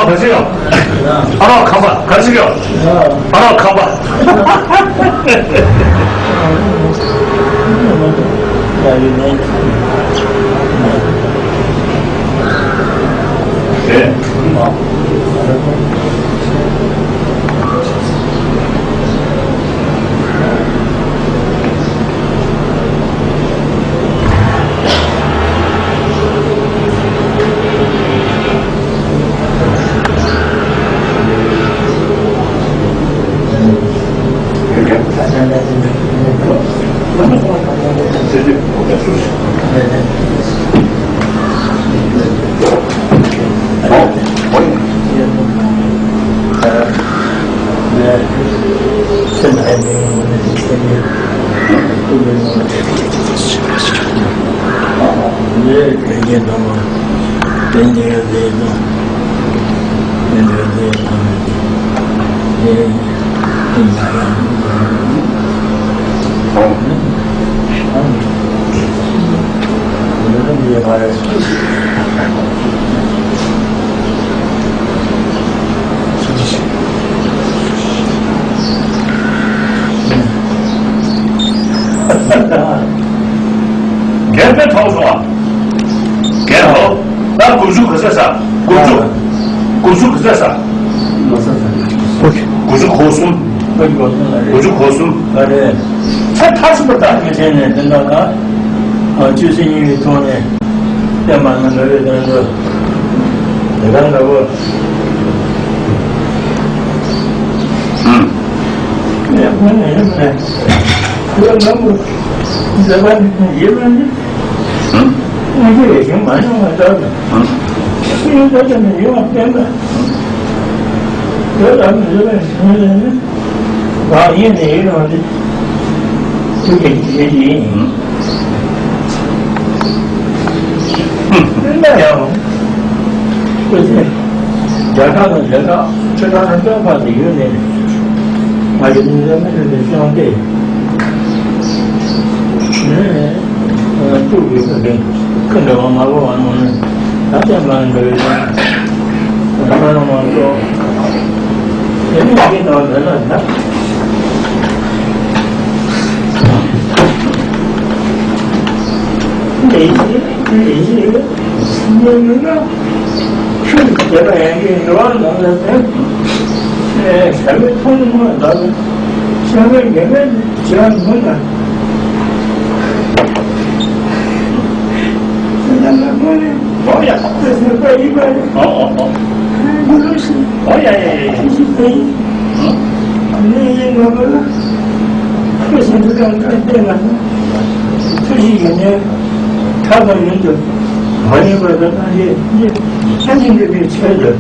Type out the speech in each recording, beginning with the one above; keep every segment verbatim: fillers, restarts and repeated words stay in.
ག་ཚོད་ཡོད། ཨ་རོགས་ཁམས་པ་ག་ཚོད་ཡོད། ཨ་རོགས་ཁམས་པ། རྒན་པའི་ཐོག་སོང་ཨ། རྒན་ཧོ། ད་དགུ་བཅུ་གོ་ས་ས། དགུ་བཅུ། དགུ་བཅུ་གོ་ས་ས། དགུ་བཅུ་གོ་གསུམ། དགུ་བཅུ་གོ་གསུམ། ད་རེད། ཚེ་ཐར་སོང་པ་ད། མི་ཚེ་ནས་དེ་འདྲ་ལ། ཨ། ཆོས་སྲིད་གཉིས་ཀྱི་ཐོག་ནས་བསྟན་པ་ནང་འགལ་བའི་དོན་དུ་དེ་ག་འདྲ་བོ། ཨུམ། ཡ། ཁོ་ནས་ཡིན་པ་ནས་ཁོའི་ལམ་བུ་མཛད་པ་ནི་ཡིན་པ་ནི། ཨུམ། དངོས་གཞི་རེ་ཞིག་མ་ཡོང་བ་ལྟར་དུ། ཨུམ། སུ་ཡིན་ད་ལྟ་ནས་ཡོང་བ་བསྟན་པ། དེ་ལ་མི་བཟོད་པའི་ངོས་ནས་ནི། བག་ཡེ་ནས་ཡིན་རུང་ནི། ཐུགས་ཀྱི་རྗེ་ཡིན། སེམས་པ་ཡང་། སྐུ་ཚེ། རྒྱ་གར་དང་རྒྱ་གར་ཆོས་གྲྭ་རྣམས་ཀྱང་ཕར་ནས་ཡུལ་ནས། ང་ཡི་མིང་ལ་མི་ལུས་ཏེ་བཤང་སྟེ། ནས། ཐུགས་ཀྱི་ཁ་འདྲ་ཁ་འདྲ་བ་མ་གོ་བ་ནང་ནས། ད་ལྟ་མ་འདྲ་བའི་ལ་མ་རང་མ་གཏོགས། དེ་ནི་ཡིན་ནོ་མེད་ན་ན། དེ་ཡིན་དེ་ཡིན་ཡིན་ན། ཆོས་ཀྱི་རྒྱལ་པོ་ཡན་གྱི་འགྲོ་བ་ནང་ལ་ཟེར། ཨེ། བྱ་བའི་མཐོང་སྣང་ལ་ལ། བྱ་བའི་འགལ་མེད་བྱ་བ་མཐོང་ན། ཨོ་ཡ། ཨོ་ཨོ་ཨོ། ཨོ་ཡ་ཡ་ཡ་ཡ། ཐུགས་རྗེ་ཆེ། ཐུགས་རྗེ་ཆེ། ཐག་པ་ཡུན་དུ་མ་ཉམས་པར་དང་སངས་རྒྱས་སངས་རྒྱས་འདི་པའི་ཆེད་དུ།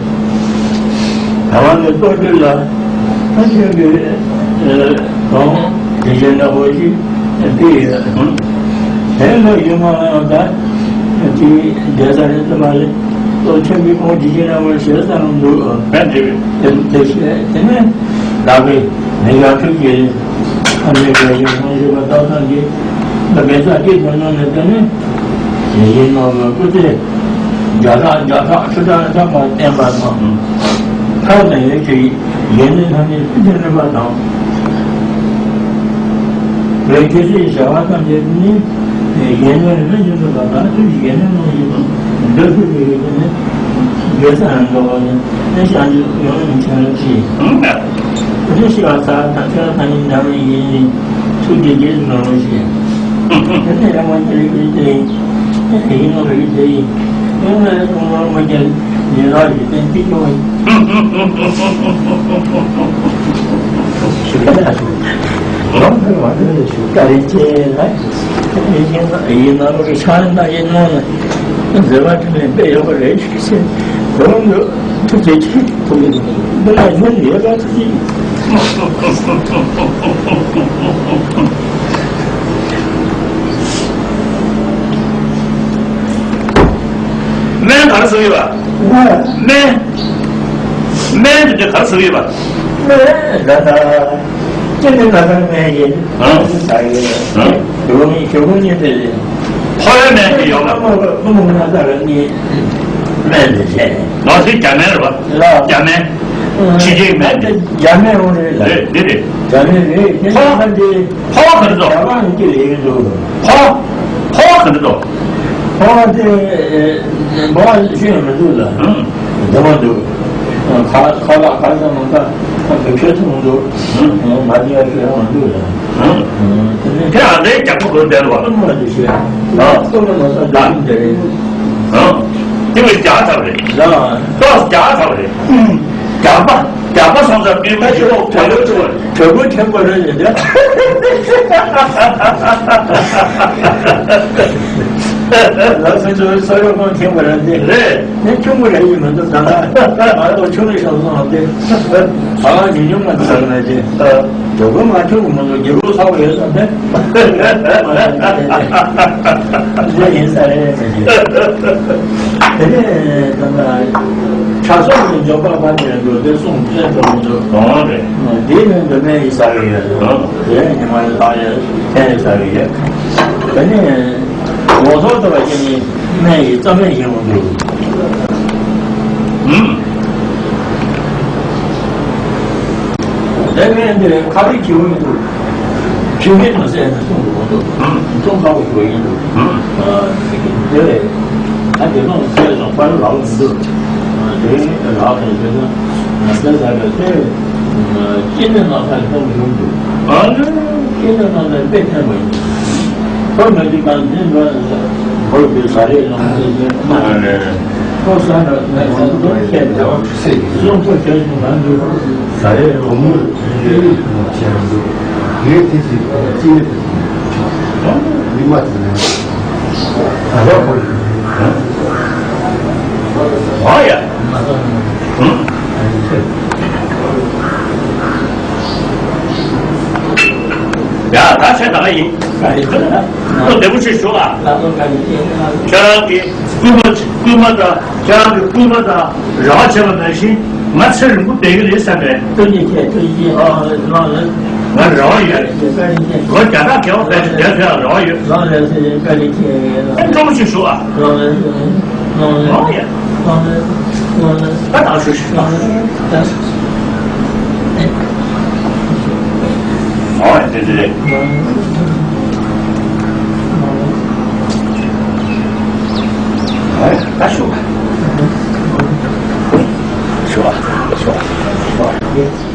ད་བར་ནས་རྟོགས་གྱུར་ལ། ཨ། ཆོས་ཀྱི་གོང་དེ་བཞིན་ནག་པོ་ཞིག་དེ་ཡོད། དེ་ལ་ཡུལ་མ་ཡང་ད་དེ་རྒྱལ་ས་རེད་དུ་མ་རེད། ལོ་ཆེན་པོའི་གོང་དེ་བཞིན་ནག་པོ་ཞེས་བཏང་འདུག། དེ་དེ་བཞིན་དེ་ནས་བདག་གིས་མི་ཡང་ཁྲིད་ཀྱི། ཨ་ནི་ག་ཡིན་ཁོང་ཞུས་པ་ལྟར་ཐམས་ཅད་ད་བེ་ས་སྐྱེས་དོན་ནང་ནས་དེ་ནི་ཡིན་ནོ་གི་སྐུ་ཚེ་བརྒྱ་ཕྲག་བརྒྱ་ཕྲག་ཁྲི་ཕྲག་ཕྲག་མ་བརྟན་པ་དང་། ཐག་ནས་ཡོད་ཀྱི་ཡོན་ཏན་ཐམས་ཅད་ཕུན་སུམ་ཚོགས་པ་དང་། བོད་ཆོས་སྲིད་བྱ་བ་ཐམས་ཅད་ནི་ཡོན་ཏན་ཕུན་སུམ་ཚོགས་པ་དང་ཐུགས་ཀྱི་ཡོན་ཏན་ནང་བཞིན་དུ་འདོད་ཚུལ་གྱི་ཡོན་ཏན་ནི་དགེ་རྩ་ཡང་འགྲོ་བ་ཡིན། ཨེ་བྱང་ཆུབ་ཡོངས་རྫོགས་མཁྱེན་པའི་ཕྱིར། དེ་ནས་ཤི་བ་ཚར་དང་ཆོས་ཐམས་ཅད་འདྲ་བ་ཡིན། ཐུགས་རྗེ་རྗེས་སུ་འགྲོ་ཞེས། དེ་ནས་ཡང་མ་སྐྱེ་བའི་ཚེ་ཡིན་ནོ་བའི་ཚེ་ཡིན། ཡང་ན་ཡང་མ་སྐྱེ་ཡིན་རང་ཡིན་ཏན་ཅི་སྐྱོ་བ་ཡིན། ལོང་ཕེར་བ་དེ་ལས་ཞུ་བཀའ་དྲིན་ཆེ་ལ། ཡིན་ན་ཡིན་ན་ལོ་གི་ཆང་ན་ཡིན་ནོ་ན་མཛད་པ་དྲིན་ལན་དཔེ་ཡོད་པ་རེད་ཞུ་ཞེས་དགོངས་འདུག། ཐུགས་རྗེ་ཆེ། འདི་ལ་ཡོན་ཡོད་པ་ཅིག། སྨན་ག་རེ་ཟ་ཡོད་པ། སྨན། སྨན་དེ་འདྲ་ག་རེ་ཟ་ཡོད་པ། སྨན་ད་ལྟ་ཅི་ནས་ན་ཚ་སྨན་ཡིན། ཨང་། ཟ་ཡོད། ཨང་། ཞོགས་ཀུན་ཞོགས་ཀུན་གཉིད་དེ་ཡིན། ཕོ་བའི་སྨན་དེ་ཡོད་ལ། ཨ་མ་ཨ་མ་ན་ཚ་ར་གཉིད། སྨན་རེད་བྱས། ང་ཚོའི་རྒྱ་སྨན་རེད་པ། ལགས། རྒྱ་སྨན། ཨ། ཕྱི་རྒྱལ་སྨན་རེད། རྒྱ་སྨན་འོང་རེད་ལ། རེད། འདི་རེད། རྒྱ་སྨན་རེད། དེ་ཕོ། ནས་ཧ་འདི། ཕོ་བ་ག་རེ་འདུག་རྒྱ་གར་གྱི་ལས་འདུག་ཕོ། ཕོ་བ་ག་རེ་འདུག་ཕོ་བ་དེ་འབོ་བ་ཤུ་ཡང་མི་འདུག་ལ། ཨང་། འདི་མ་འདུག་ཁ་ཁ་ལག་ཁ་ལག་མ་ཁ་ཁ་བེ་ཁྱོད་ཚོ་མི་འདུག་ཨང་། མ་འདི་ཡ་ཤུ་ཡང་མི་འདུག་ལ། ཨང་། དེ་ནས་དེ་ཨ་ནེ་རྒྱ་ཁོ་གོ་བསྡད་ལ་བ། ཨ་མ་འདི་ཤེས། ཨང་། ཏོ་ལ་མ་ས་འདི་ཨང་འདི་རེད། ཨང་། དེ་བས་རྒྱག་ཐབས་རེད། ལ། ཏོ་རྒྱག་ཐབས་རེད། རྒྱག་པ། རྒྱག་པ་སོང་ཙང་མི་མ་ཤི་ལོག་གྲོད་ལོག་ཆུ་བ། གྲོད་ཁོག་ཁེངས་པ་རེད་ཡིན་ད། ལ་སོང་ཙང་ས་རོ་ཁོང་ཁེངས་པ་རེད་དེ། རེད། ནི་ཆུང་ངུ་རེད་ཡིན་མི་འདུག་ད་ལྟ་ང་ཚོ་ཆུང་རིགས་ཤོག་སོང་དེ། ད་ལྟ་ཉུང་ཉུང་ང་ཚོ་ཟ་གི་ན་ཅི། གྲོད་ཁོག་མ་ཆུང་གི་མི་འདུག་རྒྱལ་པོ་ཚ་བ་ཡོད་ས་དེ། དེ་ཡིན་ས་རེད་ཟེར་གྱི། དེ་ནས་ད་ལྟ་དྲག་ཟོག་གི་འཇོག་པ་པ་དེ་འགྲོ་དེ་གསུང་ཚན་འགྲོ་མི་འདུག་གང་རེད། དེ་ནི་འདི་ནས་ཡིན་ས་རེད་ཡོད། དེ་ཉི་མ་ལ་ཡོད་ཐན་ཡིན་ས་རེད་ཡོད། དེ་ནས་ལོ་ཐོག་ཏུ་བ་ཅན་ནི་སྨན་ཡི་རྩ་སྨན་ཡིན་འོང་འདུག་ཨུམ། དེ་སྨན་འདི་ཁ་རིག་གི་འོང་འདུག་ཁྱིམ་མི་མ་ཟད་ནས་གསུང་དགོས་འདུག་གསུང་ཁག་པོ་ཞུ་ཡིན་འདུག་དེ་ལས་ད་དེ་ནང་བཤད་ཙང་པར་ལག་མི་འདུག་དེ་ལག་དང་དེ་ན་དེ་ལ་དེ་ལྟའི་སྐྱེ་གནས་ནང་ས་ཁྱོན་ཡོང་འདུག་སྐྱེ་གནས་ནང་ས་དཔེ་ཕན་པ་ཡིན། ཁོ་མ་གི་གང་འཛིན་པ་བོར་བའི་ས་རེད་ལོང་ཚེ་ཡོད་མ་རེད། ཁོ་ས་ར་ནས་ལོང་ཚོ་བཤད་ཀྱང་སོང་ཚོ་བྱས་ཀྱང་མ་འདུག་ས་རེད་ལོང་མོ་ཡོད་ཅེས་འདུག་ངས་དེ་ཞིག་ཅི་ཡོད་དེ་ཞིག་མི་མ་དེ་ནས་ད་ལོ་ཁོ་ཡིན། ཨོ་ཡ། ཡ་ད་ཆ་ད་ག་ཡིན། ཁོ་བདེ་པོ་ཆེ་ཞུ་ཨ། ཁྱེད་རང་གི་སྐུལ་མ་སྐུལ་མ་དང་ཁྱེད་རང་གི་སྐུལ་མ་དང་རེ་བ་བྱས་པ་ནང་བཞིན་ང་ཚེ་རིང་པོ་བསྡད་ཀྱི་རེད་བསམ་པས། སྐུ་ཉིད་ཁྱེད་སྐུ་ཉིད་ཨ་ལ་ལ། ང་རེ་བ་ཡོད། ལོ་བརྒྱ་ཕྲག་བརྒལ་བ་བསྡད་བསྡད་ཐུབ་ཡག་རེ་བ་ཡོད། ལ་ལ་སེ་བཀའ་དྲིན་ཆེ། ཨེ་སྤྲོ་པོ་ཞིག་ཞུ་ཨ། ལ་ལ་ལ་ལ་ལ་ཡ། ལ་ལ་ལ་ལ་ད་ད་ཞུ་ཞུ། ལ་ལ་ལ་ལ་ལ། ཨོ་དེ་དེ་རེད། ཨོ་ད་ཞུ་ཨ། ཞུ་ཨ། ཞུ་ཨ།